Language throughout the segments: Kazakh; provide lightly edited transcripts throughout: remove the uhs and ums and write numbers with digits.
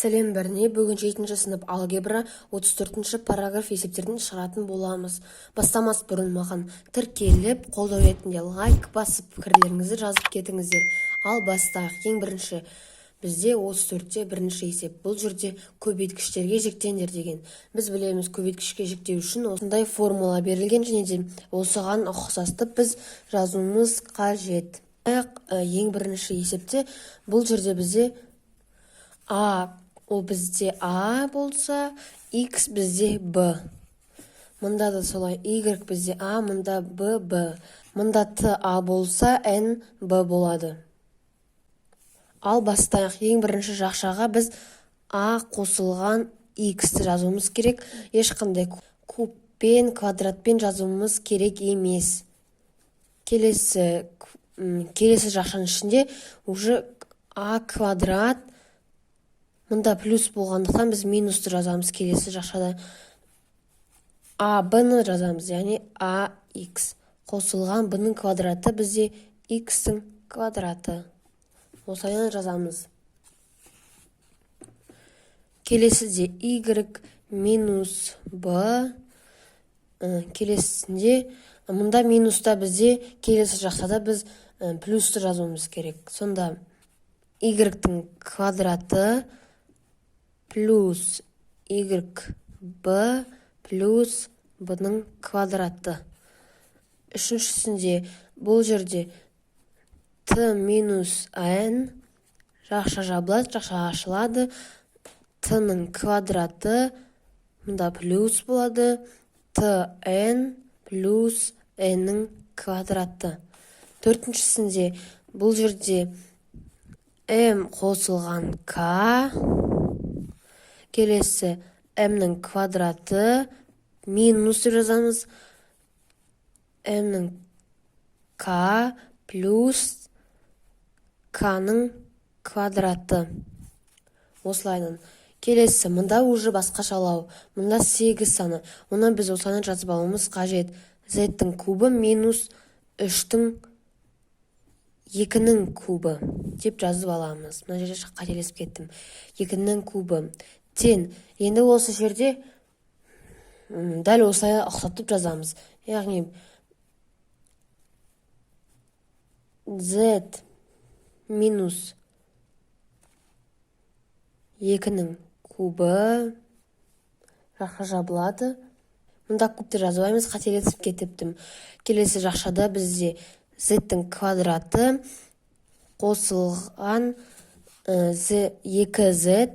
Сәлем бәріне! Бүгін жетінші сынып, алгебра, 34-ші параграф есептерін шығаратын боламыз. Бастамас бұрын маған тіркеліп, қолдау ретінде лайк басып, пікірлеріңізді жазып кетіңіздер. Ал бастайық. Ең бірінші бізде 34-те бірінші есеп. Бұл жерде көбейткіштерге жіктеңдер деген. Біз білеміз, көбейткішке жіктеу үшін осындай формула берілген және де осыған ұқсастып біз жазуымыз қажет. Ең бірінші есепте бұл жерде бізде а, ол бізде а болса, x бізде б. Мында да солай: y бізде а, мында б, б. Мында т а болса, n б болады. Ал бастайық. Ең бірінші жақшаға біз а қосылған x-ті жазуымыз керек. Ешқандай кубпен, квадратпен жазуымыз керек емес. Келесі жақшаның ішінде уже а квадрат. Мында плюс болғандықтан, біз минусты жазамыз. Келесі жақшада а б-ны жазамыз, яғни а x қосылған б-ның квадраты бізде x-тің квадраты. Осылай жазамыз. Келесіде y минус b. Келесісінде мында минуста бізде, келесі жақшада біз плюсті жазуымыз керек. Сонда y-тің квадраты плюс y b плюс b-ның квадраты. Үшіншісінде бұл жерде т минус n, жақша жабылады, жақша ашылады, т-ның квадраты, мында плюс болады, т n плюс n-нің квадраты. Төртіншісінде бұл жерде м қосылған к, келесі м-нің квадраты минус деп жазамыз, м-нің к плюс к-ның квадраты. Осылайынан. Келесі мында уже басқашалау. Мында сегіз саны, оны біз осылайынан жазып алуымыз қажет: z-тің кубы минус үштің екінің кубы деп жазып аламыз. Мына жерде қателесіп кеттім. Екінің кубы тең. Енді осы жерде дәл осылай ұқсатып жазамыз, яғни z минус екінің кубы, жақша жабылады. Мында кубты жазбаймыз, қателесіп кетіптім. Келесі жақшада бізде z-тің квадраты қосылған екі z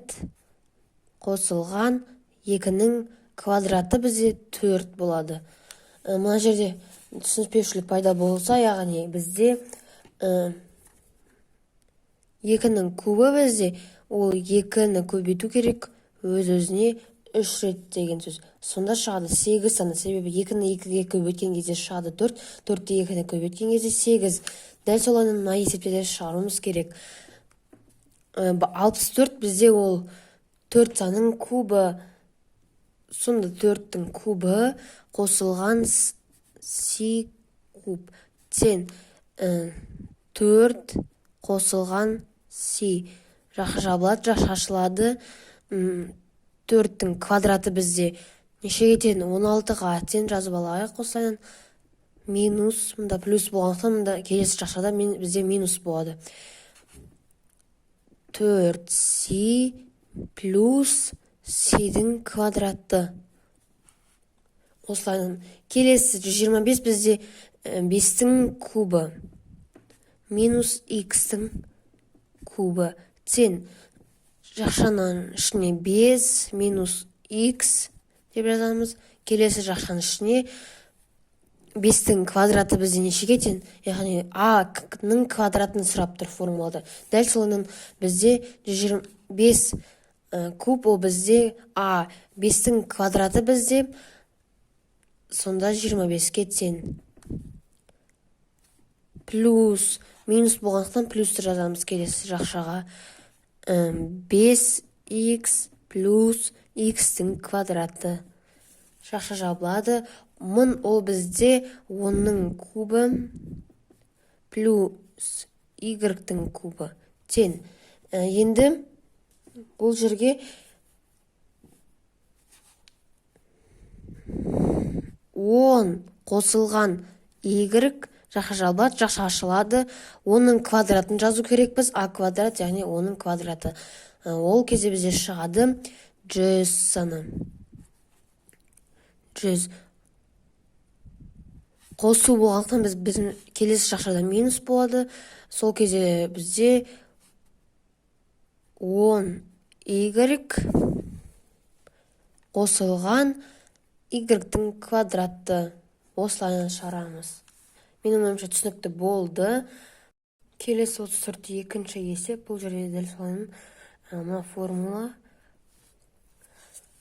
қосылған екінің квадраты бізде төрт болады. Мына жерде түсініспеушілік пайда болса, яғни бізде екінің кубы бізде ол екіні көбейту керек өз өзіне үш рет деген сөз. Сонда шығады сегіз саны, себебі екіні екіге көбейткен кезде шығады төрт, төртті екіні көбейткен кезде сегіз. Дәл солай мына есепте де шығаруымыз керек. 64 бізде ол төрт санның кубы. Сонда төрттің кубы қосылған си куб тең төрт қосылған си, жақша жабылады, жақша ашылады. Төрттің квадраты бізде нешеге тең? 16-ға тең. Жазып алайық осылайынан. Минус, мында плюс болғандықтан, мында келесі жақшада бізде минус болады. Төрт си плюс сидің квадраты. Осылайынан. Келесі 125 бізде бестің кубы минус икстің кубы тең, жақшаның ішіне 5 минус х деп жазамыз. Келесі жақшаның ішіне бестің квадраты бізде нешеге тең? Яғни а-ның квадратын сұрап тұр формулада. Дәл солайынан бізде 125 куб ол бізде а, бестің квадраты бізде сонда 25-ке тең. Плюс, минус болғандықтан, плюсті жазамыз келесі жақшаға. 5 х плюс х-тің квадраты, жақша жабылады. 1000 ол бізде онның кубы плюс y-тің кубы тең. Енді Бұл жерге 10 қосылған y жақша жабылады, жақша ашылады. Оның квадратын жазу керекпіз. А квадрат, яғни оның квадраты. Ол кезде бізде шығады 100 саны. 100 қосу болғандықтан, біздің келесі жақшада минус болады. Сол кезде бізде 10 y қосылған y-тің квадраты. Осылай шығарамыз. Менің ойымша, түсінікті болды. Келесі 34 екінші есеп. Бұл жерде дәл солай мына формула.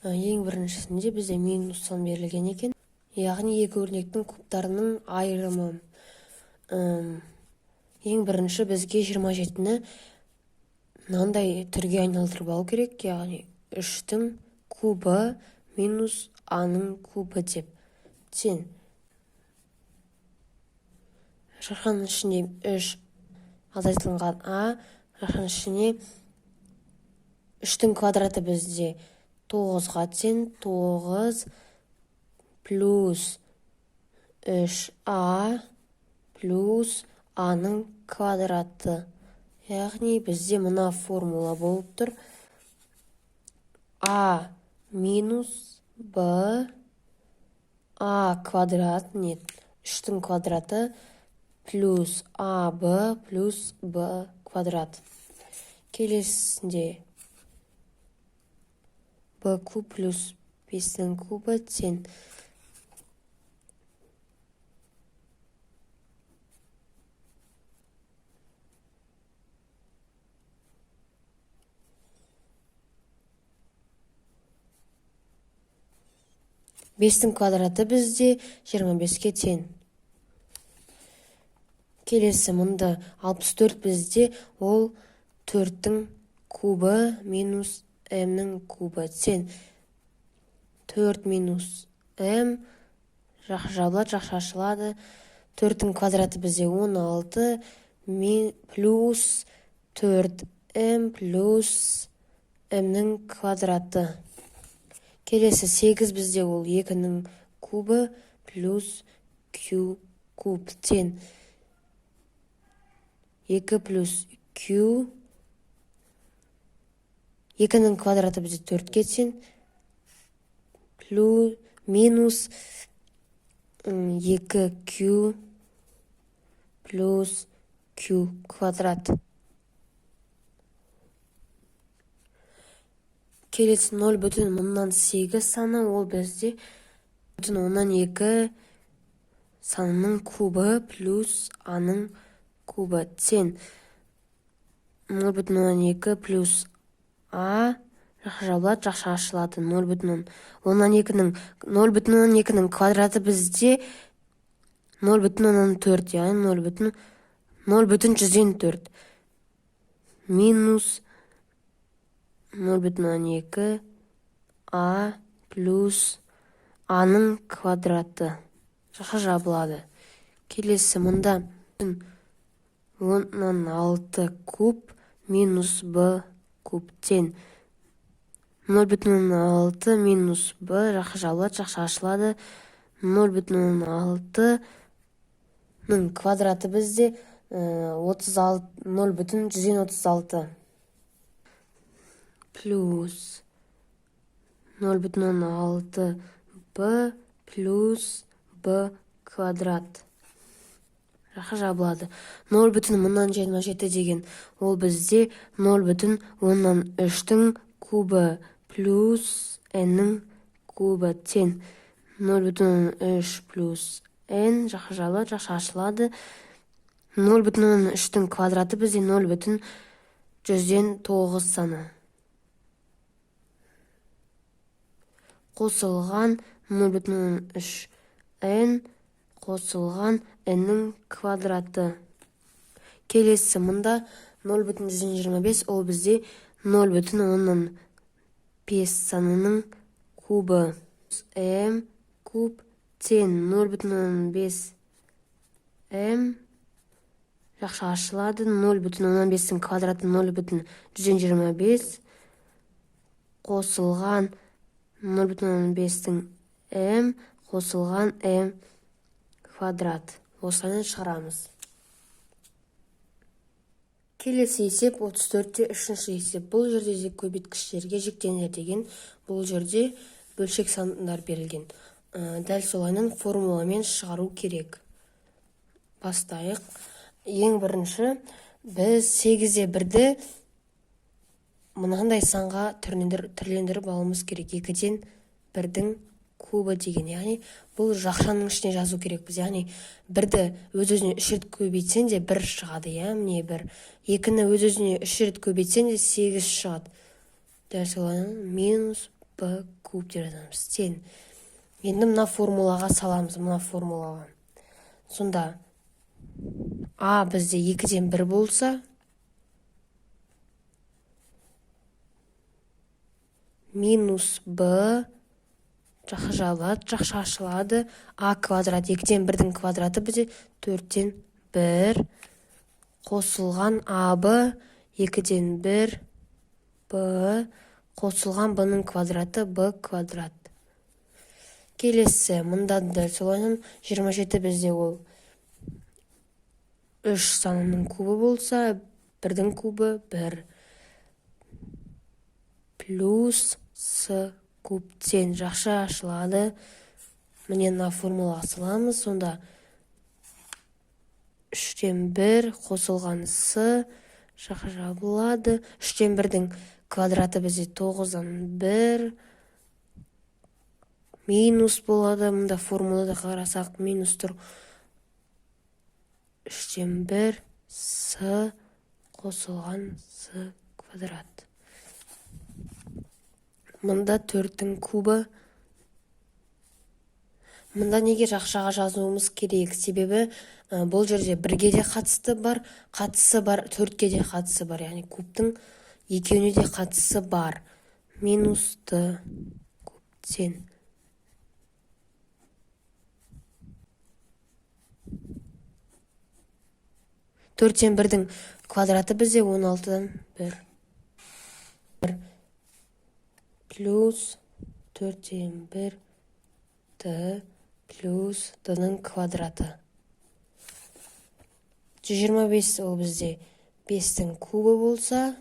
Ең біріншісінде бізде минус сан берілген екен, яғни екі өрнектің кубтарының айырымы. Ең бірінші бізге 27-ні мынандай түрге айналдырып алу керек, яғни үштің кубы минус аның кубы деп. Тең, жақшаның ішінде үш азайтылған а, жақшаның ішіне үштің квадраты бізде тоғызға тең, тоғыз плюс үш а плюс аның квадраты. Яғни бізде мына формула болып тұр: а минус б а квадрат, не, үштің квадраты плюс аб плюс б квадрат. Келесісінде б куб плюс бестің кубы тең бестің квадраты бізде 25-ке тең. Келесі мұнда 64 бізде ол төрттің кубы минус м-нің кубы тең 4 минус м, жақша жабылады, жақша ашылады. Төрттің квадраты бізде 16 плюс 4 м плюс м-нің квадраты. Келесі 8 бізде ол екінің кубы плюс q куб тең 2 плюс q, екінің квадраты бізде төртке тең, плюс минус 2 q плюс q квадрат. Келесі 0,8 саны, ол бізде 0,2 санының кубы плюс аның кубы тең 0,2 плюс а, жақша жабылады, жақша ашылады. 0,2-нің 0,2-нің квадраты бізде 0,4, яғни 0,104 минус 0,2 а плюс аның квадраты, жақша жабылады. Келесі мұнда 6 куб минус б куб тең 0,6 минус б, жақша жабылады, жақша ашылады. 0,6-ның квадраты бізде 36, 0,136 плюс 0,6 б плюс б квадрат, жақша жабылады. 0,27 деген ол бізде 0,3-тің кубы плюс n-нің кубы тең 0,3 плюс n, жақша жабылады, жақша ашылады. 0,3-тің квадраты бізде 0,109 саны қосылған 0,3 n қосылған n-нің квадраты. Келесі мұнда 0,125, ол бізде 0,5 санының кубы м куб тең 0,5 м, жақша ашылады. 0,5-тің квадраты 0,125. Қосылған 0,5-тің м қосылған м квадрат. Осылайынан шығарамыз. Келесі есеп 34-те 3-ші есеп. Бұл жерде де көбейткіштерге жіктеңдер деген, бұл жерде бөлшек сандар берілген. Дәл солайынан формуламен шығару керек. Бастайық. Ең бірінші біз 8-де 1-ді мынандай санға түрлендіріп алуымыз керек. 2-ден 1-дің кубы деген, яғни бұл жақшаның ішіне жазу керекпіз. Яғни 1-ді өз-өзіне 3 рет көбейтсең де 1 шығады, иә, міне 1. 2-ні өз-өзіне 3 рет көбейтсең де 8 шығады. Дәл солай минус b куб деп жазамыз. Тең. Енді мына формулаға саламыз, мына формулаға. Сонда а бізде 2-ден 1 болса, минус b жақша жабылады, жақша ашылады, а квадрат 2-ден 1-дің квадраты бізде 4-тен 1 қосылған аб 2-ден 1 б қосылған б-ның квадраты б квадрат. Келесі, мында дәл солайынан 27 бізде ол 3 санының кубы болса, 1-дің кубы 1 плюс с куб тең, жақша ашылады. Міне мына формулаға саламыз. Сонда 3-тен 1 қосылған с жақша жабылады. 3-тен 1-дің квадраты бізде 9-дан 1 минус болады. Мында формулада қарасақ минус тұр. 3-тен 1 с қосылған с квадрат. Мында 4-тің кубы. Мында неге жақшаға жазуымыз керек? Себебі бұл жерде 1-ге де қатысты бар, қатысы бар, 4-ке де қатысы бар. Яғни кубтың екеуіне де қатысы бар. Минус д куб тең. 4-тен 1-дің квадраты бізде 16-дан 1. Плюс 4-тен 1 д плюс д-ның квадраты. 125 ол бізде 5-тің кубы болса,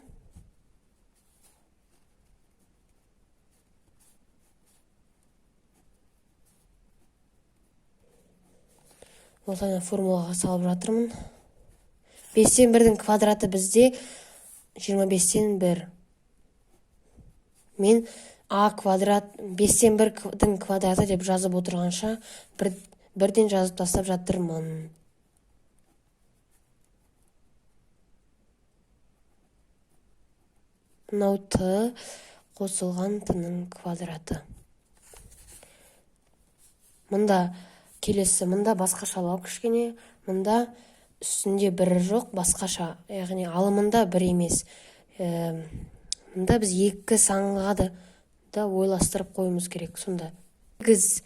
осылай формулаға салып жатырмын. 5-тен 1-дің квадраты бізде 25-тен 1. Мен а квадрат 5-тен 1-дің квадраты деп жазып отырғанша бірден жазып тастап жатырмын. Мынау т қосылған т-ның квадраты. Мында келесі, мында басқашалау кішкене, мында үстінде бір жоқ, басқаша, яғни алымында бір емес. Мында біз екі санға да ойластырып қоюымыз керек. Сонда 8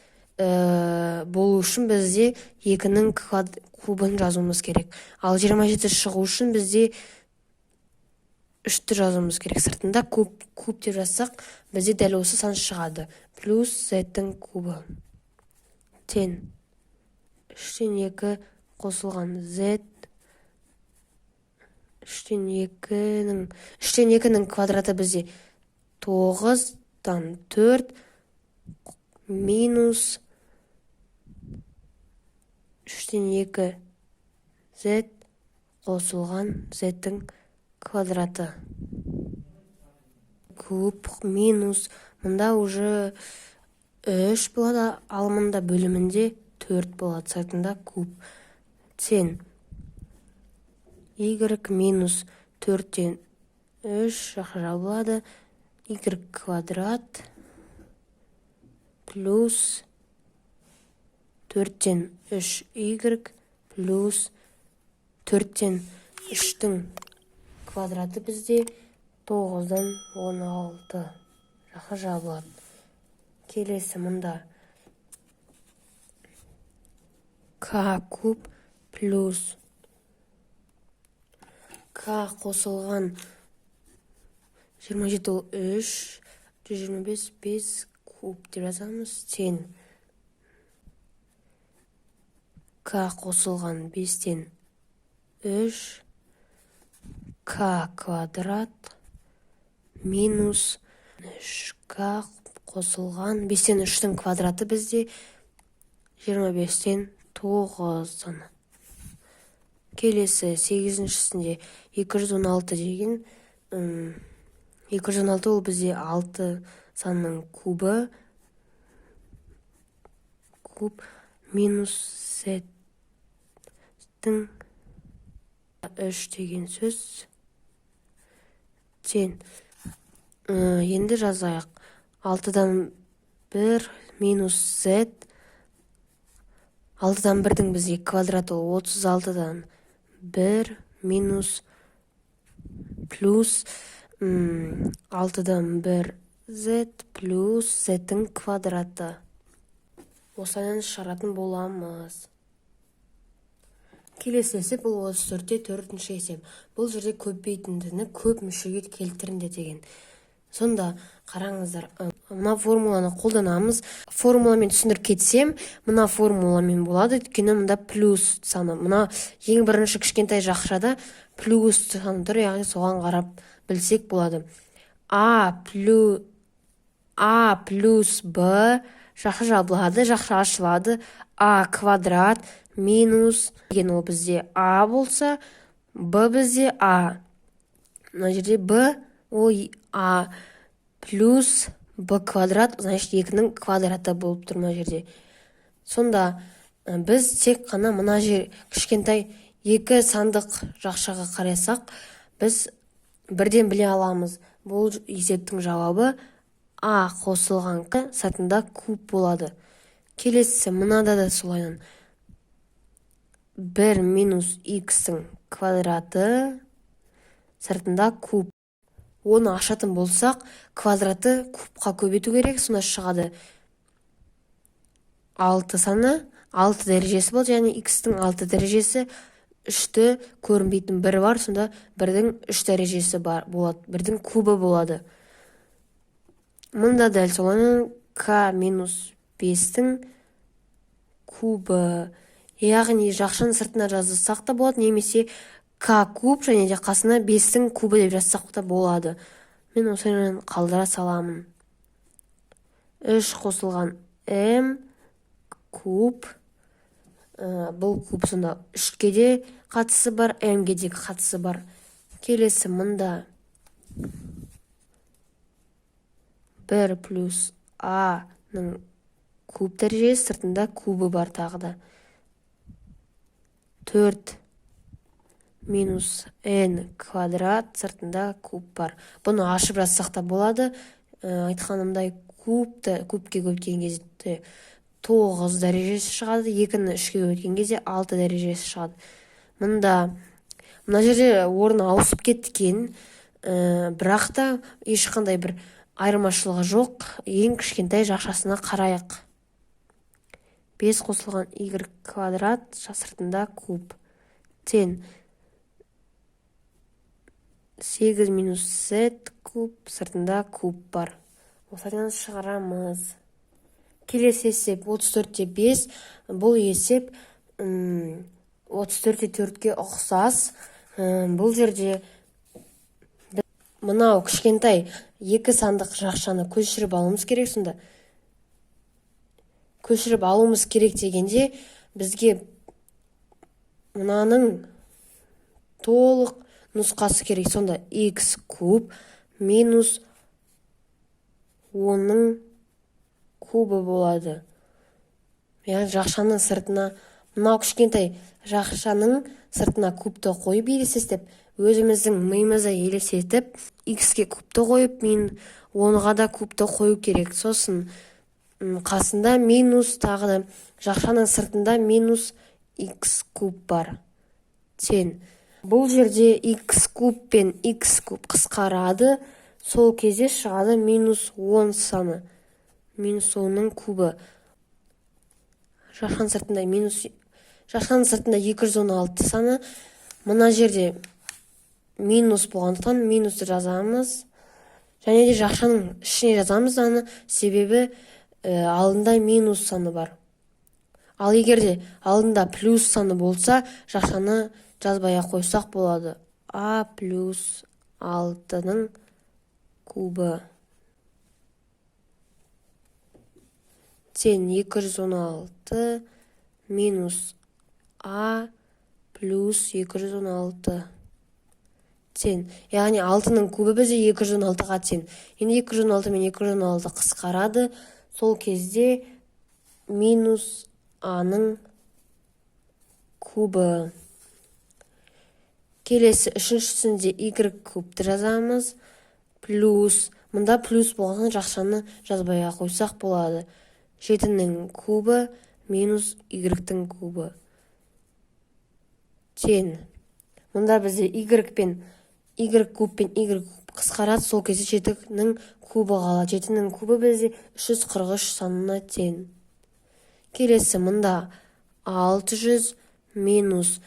болу үшін бізде 2-нің кубын жазуымыз керек. Ал 27 шығу үшін бізде 3-ті жазуымыз керек. Сыртында куб деп жазсақ, бізде дәл осы сан шығады. Плюс z-тің кубы тең 3-тен 2 қосылған z 3-тен 2-нің квадраты бізде 9-дан 4 минус 3-тен 2 z қосылған z-тің квадраты. Куб минус, мында уже 3 болады, ал мында бөлімінде 4 болады, сыртында куб. Тең y минус 4-тен 3 жақша жабылады, y квадрат плюс 4-тен 3 y плюс 4-тен 3-тің квадраты бізде 9-дан 16 жақша жабылады. Келесі мында к куб плюс к қосылған 27 ол 3, 125, 5 куб деп жазамыз, тең к қосылған 5-тен 3 к квадрат минус 3к қосылған 5-тен 3-тің квадраты бізде 25-тен 9 саны. Келесі сегізіншісінде 216 деген, 216 ол бізде 6 санның кубы, куб минус z-тің 3 деген сөз тең. Енді жазайық. 6-дан 1 минус z, 6-дан 1-дің бізге квадраты ол 36-дан 1 минус плюс 6-дан 1 z плюс z-тің квадраты. Осылайынан шығаратын боламыз. Келесі есеп, бұл 34-те төртінші есеп. Бұл жерде көбейтіндіні көп мүшеге келтіріңдер деген. Сонда қараңыздар, мына формуланы қолданамыз. Формуламен түсіндіріп кетсем, мына формуламен болады, өйткені мында плюс саны. Мына ең бірінші кішкентай жақшада плюс саны тұр, яғни соған қарап білсек болады. А плюс б, жақша жабылады, жақша ашылады, а квадрат минус деген ол бізде а болса, б бізде а. Мына жерде б ол а плюс б квадрат, значит, екінің квадраты болып тұр мына жерде. Сонда біз тек қана мына жер кішкентай екі сандық жақшаға қарасақ, біз бірден біле аламыз. Бұл есептің жауабы а қосылған к, сыртында куб болады. Келесісі мынада да солайынан, 1 минус х-тің квадраты, сыртында куб. Оны ашатын болсақ, квадраты кубқа көбейту керек, сонда шығады 6 саны, 6 дәрежесі болады, яғни х-тің 6 дәрежесі. Үшті көрінбейтін бір бар, сонда бірдің үш дәрежесі бар болады, бірдің кубы болады. Мында дәл солай, к минус 5-тің кубы, яғни жақшаның сыртына жазсақ та болады немесе к куб және де қасына 5-тің кубы деп жазсақ та болады. Мен осылайынан қалдыра саламын. 3 қосылған м куб, бұл куб сонда 3-ке де қатысы бар, м-ге де қатысы бар. Келесі мында 1 плюс а-ның куб дәрежесі, сыртында кубы бар тағы да. 4 минус n квадрат, сыртында куб бар. Бұны ашып жазсақ та болады. Айтқанымдай, кубты кубке көбейткен кезде 9 дәрежесі шығады, 2-ні 3-ке көбейткен кезде 6 дәрежесі шығады. Мында мына жерде орны ауысып кеткен, бірақ та ешқандай бір айырмашылығы жоқ. Ең кішкентай жақшасына қарайық. 5 қосылған y квадрат, сыртында куб, тең 8 минус z куб, сыртында куб бар. Осыдан шығарамыз. Келесі есеп 34-те 5. Бұл есеп 34-те 4-ке ұқсас. Бұл жерде мынау кішкентай екі сандық жақшаны көшіріп алуымыз керек. Сонда көшіріп алуымыз керек дегенде, бізге мынаның толық нұсқасы керек. Сонда x куб минус 10-ның кубы болады. Яғни жақшаның сыртына, мынау кішкентай жақшаның сыртына кубты қойып елестетіп, өзіміздің миымызда елестетіп, x-ке кубты қойып, мен 10-ға да кубты қою керек. Сосын қасында минус, тағы да жақшаның сыртында минус x куб бар, тең. Бұл жерде x куб пен x куб қысқарады, сол кезде шығады минус 10 саны, минус 10-ның кубы. Жақшаның сыртында минус, жақшаның сыртында 216 саны. Мына жерде минус болғандықтан, минусты жазамыз. Және де жақшаның ішіне жазамыз аны, себебі алдында минус саны бар. Ал егер де алдында плюс саны болса, жақшаны жазбай-ақ қойсақ болады. А плюс 6-ның кубы тең 216 минус а плюс 216 тең. Яғни 6-ның кубы бізде 216-ға тең. Енді 216 мен 216 қысқарады. Сол кезде минус а-ның кубы. Келесі үшіншісінде y кубты жазамыз. Плюс, мында плюс болған жақшаны жазбай-ақ қойсақ болады. 7-нің кубы минус y-тің кубы тең. Мұнда бізде y пен y куб пен y куб қысқарады, сол кезде 7-нің кубы қалады. 7-нің кубы бізде 343 санына тең. Келесі мұнда 600 минус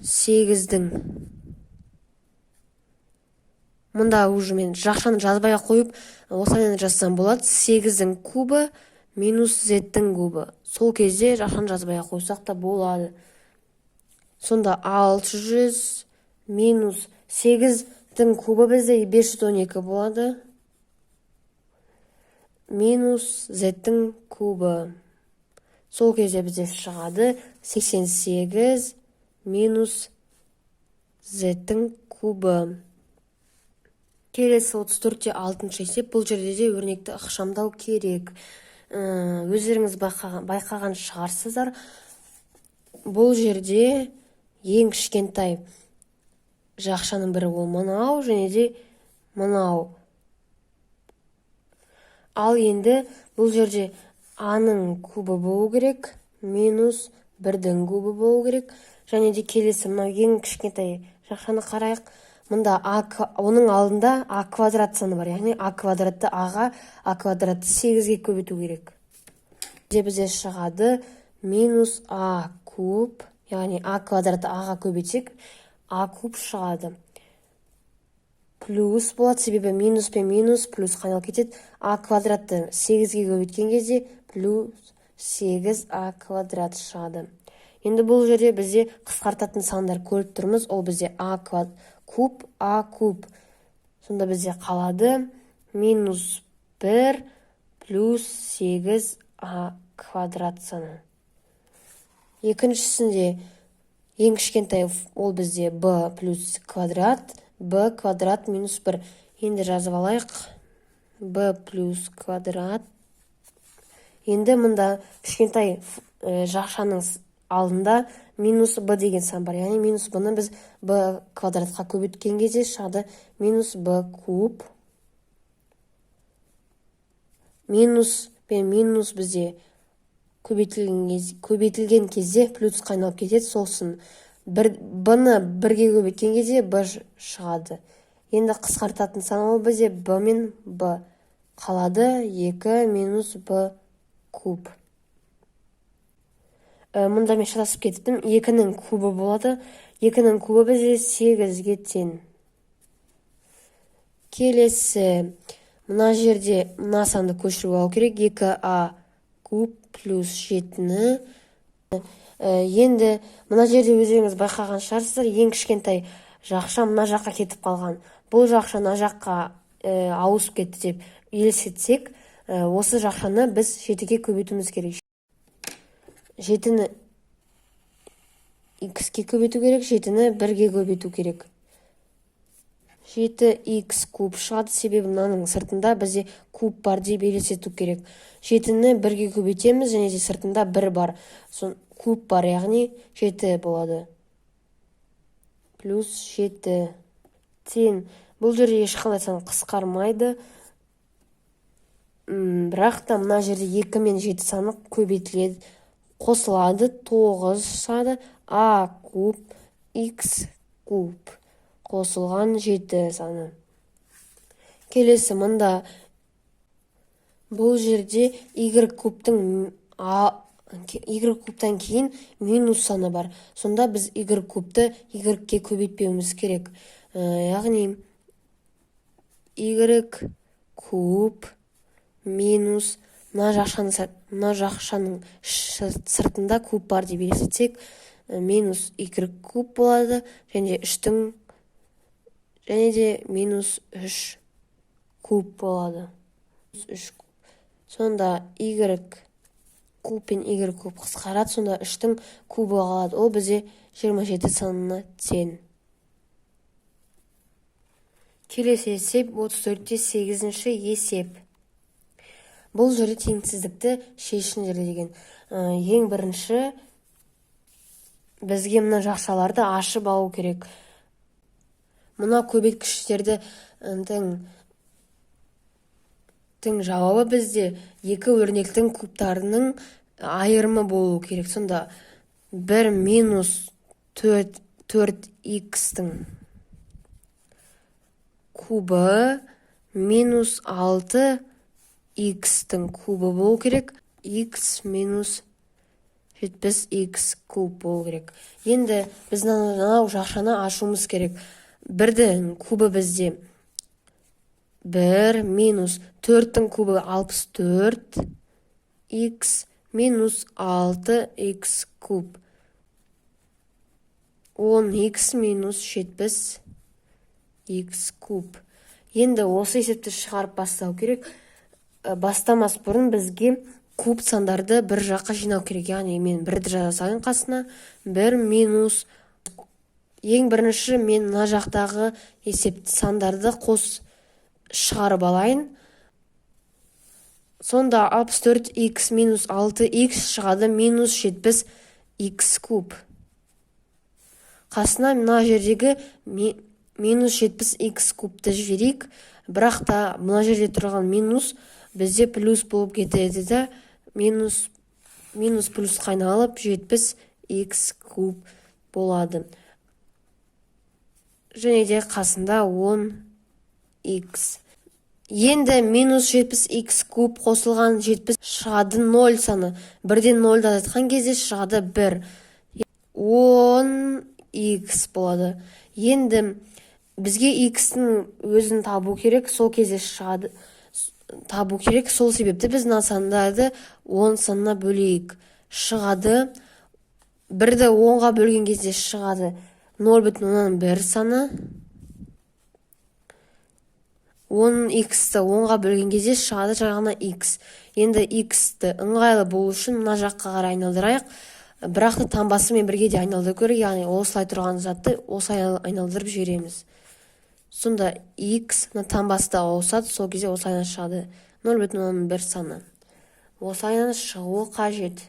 8-дің. Мұнда уже мен жақшаны жазбай-ақ қойып, осылай жазсам болады. 8-дің кубы минус z-тің кубы. Сол кезде жақшаны жазбай-ақ қойсақ та болады. Сонда 600 минус 8-дің кубы бізде 512 болады. Минус z-тің кубы. Сол кезде бізде шығады 88 минус z-тің кубы. Келесі 34-те 6 есеп. Бұл жерде де өрнекті ықшамдау керек. Өздеріңіз байқаған шығарсыздар. Бұл жерде ең кішкентай жақшаның бірі ол мынау және де мынау. Ал енді бұл жерде а-ның кубы болу керек, минус 1-дің кубы болу керек. Және де келесі мынау ең кішкентай жақшаны қарайық. Мұнда а, оның алдында а квадрат саны бар, яғни а квадратты а-ға, а квадратты 8-ге көбейту керек. Де бізде шығады минус а куб, яғни а квадратты а-ға көбейтсек, а куб шығады. Плюс болады, себебі минус пен минус плюсқа айналып кетеді. А квадратты 8-ге көбейткен кезде плюс 8 а квадрат шығады. Енді бұл жерде бізде қысқартатын сандар көріп тұрмыз. Ол бізде а куб, а куб. Сонда бізде қалады минус 1 плюс 8 а квадрат саны. Екіншісінде ең кішкентай ол бізде b плюс квадрат, b квадрат минус 1. Енді жазып алайық. B плюс квадрат. Енді мұнда кішкентай жақшаның алдында минус b деген сан бар. Яғни минус b-ны біз b квадратқа көбейткен кезде шығады минус b куб. Минус пен минус бізде көбейтілген кезде плюсқа айналып кетеді. Сосын b-ны бірге көбейткен кезде b шығады. Енді қысқартатын сан ол бізде b мен b қалады 2 минус b куб. Мұнда мен шатасып кеттім. 2-нің кубы болады. 2-нің кубы бізде 8-ге тең. Келесі мына жерде мына санды көшіріп алу керек. 2а куб плюс 7-ні. Енді мына жерде өздеріңіз байқаған шығарсыздар, ең кішкентай жақша мына жаққа кетіп қалған. Бұл жақша мына жаққа ауысып кетті деп елестетсек, осы жақшаны біз 7-ге көбейтуіміз керек. 7-ні x-ке көбейту керек, 7-ні 1-ге көбейту керек. 7x куб шығады, себебі мынаның сыртында бізде куб бар деп елестету керек. 7-ні 1-ге көбейтеміз, және де сыртында 1 бар. Сон куб бар, яғни 7 болады. Плюс 7 тең. Бұл жерде ешқандай сан қысқармайды. Бірақ та мына жерде 2 мен 7 саны көбейтіледі, қосылады, 9 шығады. А куб x куб қосылған 7 саны. Келесі мында бұл жерде y кубтың Y кубтан кейін минус саны бар. Сонда біз y кубты y-ке көбейтпеуіміз керек. Яғни y куб минус мына жақшаның сыртында куб бар деп елестетсек, минус y куб болады және үштің және де минус үш куб болады. Үш. Сонда y куб пен y куб қысқарады, сонда үштің кубы қалады. Ол бізде 27 санына тең. Келесі есеп, 34-те сегізінші есеп. Бұл жерде теңсіздікті шешіңдер деген. Ең бірінші бізге мына жақшаларды ашып алу керек. Мына көбейткіштерді тің жауабы бізде екі өрнектің кубтарының айырымы болу керек. Сонда 1 минус 4, 4 х-тің кубы минус 6 х-тің кубы болу керек, х минус 70 х куб болу керек. Енді біз мынау жақшаны ашуымыз керек. Бірдің кубы бізде 1, минус 4-тің кубы 64 х минус 6 х куб 10 х минус 70 х куб. Енді осы есепті шығарып бастау керек. Бастамас бұрын бізге куб сандарды бір жаққа жинау керек. Яғни мен бірді жаза салайын қасына. Бір минус. Ең бірінші мен мына жақтағы есеп сандарды қос шығарып алайын. Сонда 64 х минус 6 х шығады минус 70 х куб. Қасына мына жердегі минус 70 х кубты жіберейік. Бірақ та мына жерде тұрған минус бізде плюс болып кетеді да, минус минус плюсқа айналып, 70 х куб болады және де қасында 10 х. Енді минус 70 х куб қосылған 70 шығады 0 саны. Бірден 0-ды азайтқан кезде шығады 1. 10 х болады. Енді бізге х-тің өзін табу керек. Сол кезде шығады, табу керек. Сол себепті біз мына сандарды 10 санына бөлейік. Шығады, бірді 10-ға бөлген кезде шығады 0,1 саны. 10 х-ті 10-ға бөлген кезде шығады жай ғана х. Енді х-ті ыңғайлы болу үшін мына жаққа қарай айналдырайық. Бірақ та таңбасымен бірге де айналдыру керек. Яғни осылай тұрған затты осылай айналдырып жібереміз. Сонда х мына таңбасы да ауысады. Сол кезде осылай шығады 0,1 саны. Осылайынан шығуы қажет.